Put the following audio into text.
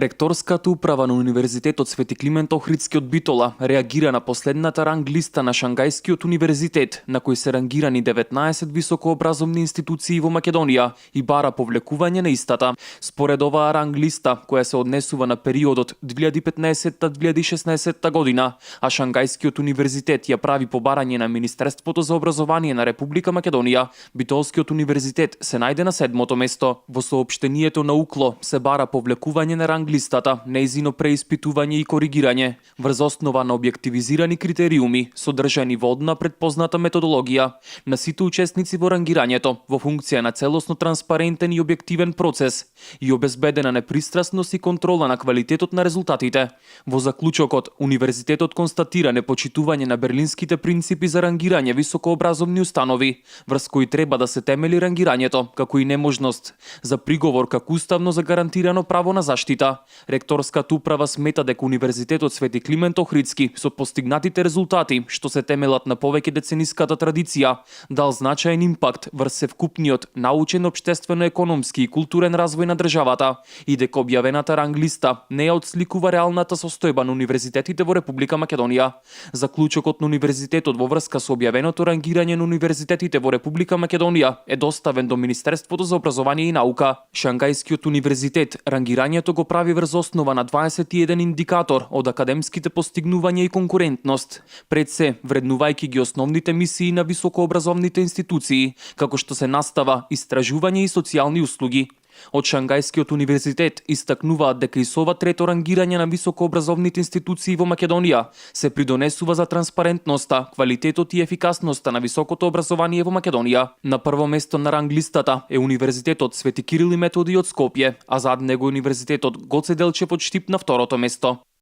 Ректорската управа на Универзитетот Свети Климент Охридски од Битола реагира на последната ранг листа на Шангајскиот универзитет, на кој се рангирани 19 високообразовни институции во Македонија и бара повлекување на истата. Според оваа ранг листа, која се однесува на периодот 2015-2016 година, а Шангајскиот универзитет ја прави по барање на Министерството за образование на Република Македонија, Битолскиот универзитет се најде на 7-то место. Во соопштението на УКЛО се бара повлекување на ранг листата, нејзино преиспитување и коригирање врз основа на објективизирани критериуми, содржани во одна предпозната методологија на сите учесници во рангирањето, во функција на целосно транспарентен и објективен процес и обезбедена непристрасност и контрола на квалитетот на резултатите. Во заклучокот, универзитетот констатира непочитување на берлинските принципи за рангирање високообразовни установи, врз кои треба да се темели рангирањето, како и неможност за приговор како уставно загарантирано право на заштита. Ректорската управа смета дека Универзитетот Свети Климент Охридски со постигнатите резултати, што се темелат на повеќе децениската традиција, дал значаен импакт врз севкупниот научен, општествено-економски и културен развој на државата и дека објавената ранг листа не ја отсликува реалната состојба на универзитетите во Република Македонија. Заклучокот на универзитетот во врска со објавеното рангирање на универзитетите во Република Македонија е доставен до Министерството за образование и наука. Шангајскиот универзитет рангирањето го прави врз основа на 21 индикатор од академските постигнувања и конкурентност, пред се вреднувајќи ги основните мисии на високообразовните институции, како што се настава, истражување и социјални услуги. Од Шангајскиот универзитет истакнуваат дека и со ова трето рангирање на високообразовните институции во Македонија се придонесува за транспарентноста, квалитетот и ефикасноста на високото образование во Македонија. На прво место на ранг листата е Универзитетот Свети Кирил и Методи од Скопје, а зад него Универзитетот Гоце Делчев од Штип на второто место.